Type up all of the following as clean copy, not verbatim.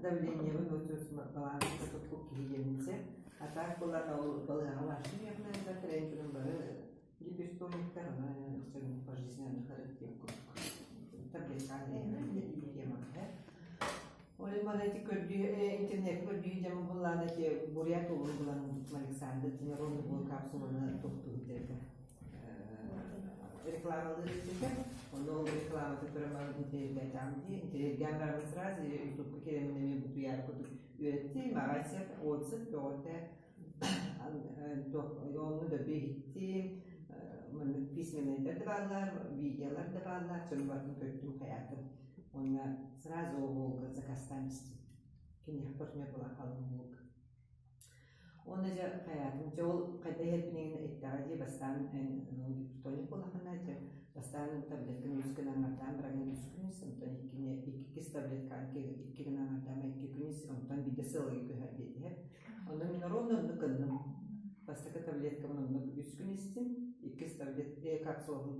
Давлениебын балаанса туппут киһи диэминсэ. А так была ол балыыһаҕа вообще миэхэ бары гипертониктар, она пожизненно характер таблетканы тема. Ол мана ити көрдүү интернет көрдүү дьамы буллаана ити бурят улун булан Александр Тимирон бу капсуланы тохтуут этэ. Рекламалыыр этэ. Онно ол рекламаты көрөн баран интэриэһиргээтээҕим дии. Интэриэһиргээн баран сразу ютубка киирэммин эмиэ бутуйаары курдук үөрэттим. Аҕай сеп отзыв бөҕөтө онну да иһиттим. Маннык письменныйдар да бааллар, видеолар да бааллар, дьон барытын көрдүм, хайаатым. Уонна сразу оҕолго заказтаан истим. Киниэхэ партнер буолан хааллым уолга. Уонна дьэ хайаатым, дьэ ол хайда иһэрбин эттэҕэ дии, бастаан эн гипертоник буоллаххына, дьэ бастаан таблетканы үс гына аҥардаан бараҥҥын үс күн ис, онтон иккини иккис таблетканы икки гына аҥардаама икки күн ис, онтон биирдэ сылайы көһөр диэтиһэр. Онно мин ровно оннук гынным. Бастакы таблеткабын оннук үс күн истим, иккис таблетка капсулабын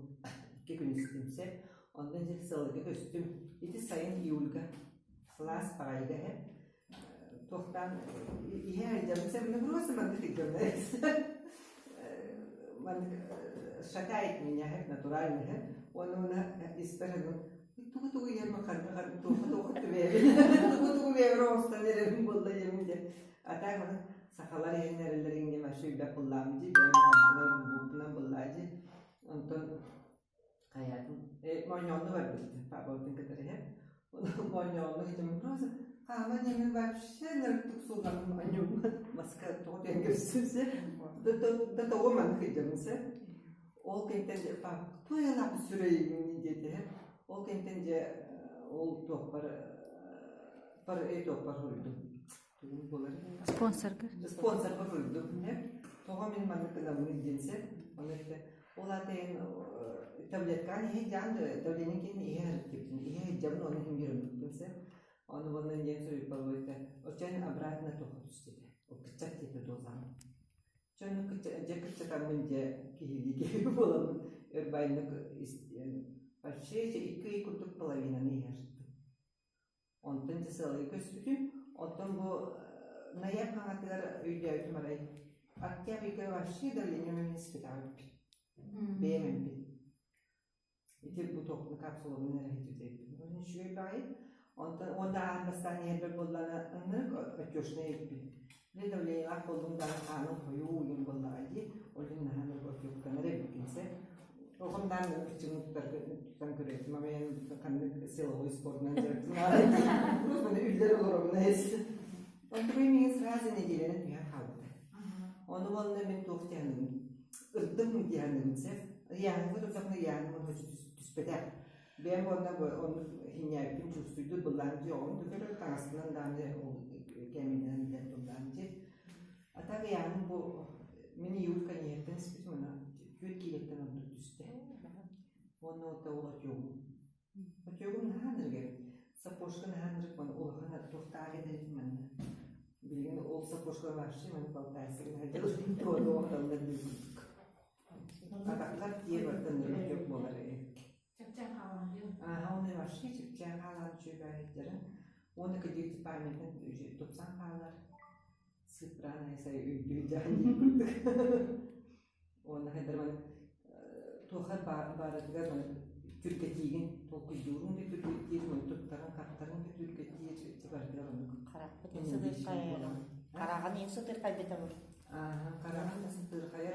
икки күн истим сөп. Онтон дьэ сылайга көстүм. Ити сайын июльга сылаас баҕайыга иһэр. Туохтаан иһэ сылдьабын сөп, просто маннык илдьэммэ маннык шатает меня натурально уонна испэр тугу-тугу иһэр харга харга туохха-туохха түбэһэбин тугу-тугу бэйэбэр оҥостон эрэбин буолла диэмин дьэ а так маны сахалар иһэн эрэллэр иҥним вообще үрдэх буллаам дии бэйэм булбуппунан буллаа дии онтон хайаатын моонньоонну барбыт папабытын кытары иһэн моонньоонну хитим просто хааман иһэммин вообще нырыктык суулламмын моонньууммун маска тоҕо түһэн көрсүм сэ да тоҕо маннык ыйдаммын сэ Ол кэнтэн дьэ папа туойалаах сүрэйиҥ диэтэ Ол кэнтэн дьэ ол туохпар пар туохпар суруйдум. Тугун буолар? Спонсоргар. Спонсорга суруйдум. Тоҕо мин маннык гынабын диэн сэ. Ону эттэ ол аата эн таблеткаан иһэ дьаан давление кин иһэ сырыттыбытын иһэ сылдьабын ону иһин биэрэммиппин сэ. Ону уонна диэн суруйбар буойта оччоон обратно туохха түстэ Ол кыччат диэтэ дозаҕын. Дьону дьэ кыччатаммын дьэ киһилии киһи буоламмын өр байнык вообще икки ый курдук половинаны иһэртим. Онтон дьэ сыалай көспүтүм. Оттон бу ноябрь хаҥатыгар өйдөөбүтүм арай октябрьга вообще давлением испытаабыппын. Бэйэм эмпин. Ити бу туохпун капсулабын эрэ иһитибитим. Онон үчүгэй баҕайы. Онтон уонна аан бастаан иһэрбэр буоллаҕына ынырык отечнай эбиппин. Били давлениелаах буоллум даҕаны хааным хойуу уйун буоллаҕа дии. Ол иһин наһаа ынырык отектанар эбиккин сэ. Оҕом даан кыччыҥ тутан көрөөтүм. Амайан ханнык силовой спордунан дьарыктанаары дии. Үллэр олоробун эс. Онтукай миигин сразу нэдиэлэнэн түһэн хаалбыта. Ону уонна мин туох диэханыгын ырдым диэханыгын сэ. Ыйааһыҥҥа турдахына ыйааһыным онно түспэтэх. Бэйэм уонна оннук хинньээбиппин чувствуйдур былаан дии оҕом да көрөр таҥаспынан даҕаны ол кэминэн билэр былаан дии. А так ыйааһыным бу мин июль конеһыттан испитим ана 4 киилэттэн ордук түстэ. Уонна ол ол отёгум. Отёгум наһаа ынырык эбит. Сапожка наһаа ынырык маны улахан туохтаах этэрим манна. Билигин ол сапожка вообще маны балтайсыгын сылдьар туону оҕоталлар дии курдук. Атаххар тиийэ бартан ырыа буолар Чэпчээн хаалан диэн. Ааһа уонна вообще чэпчээн хаалан үчүгэй Уонна кредит памятын тупсан хаалар. Сыпраан сай өйдүү дьаһан курдук. Уонна хайдарман туохар баарытыгар түргэтиигин толкуйдуурун да түргэтиир, туттарын хаптарын да түргэтиир, барытыгар оннук. Харахпытын сытырхайар. Хараҕын сытырхайбыта Ааһа, хараҕын да сытырхайар.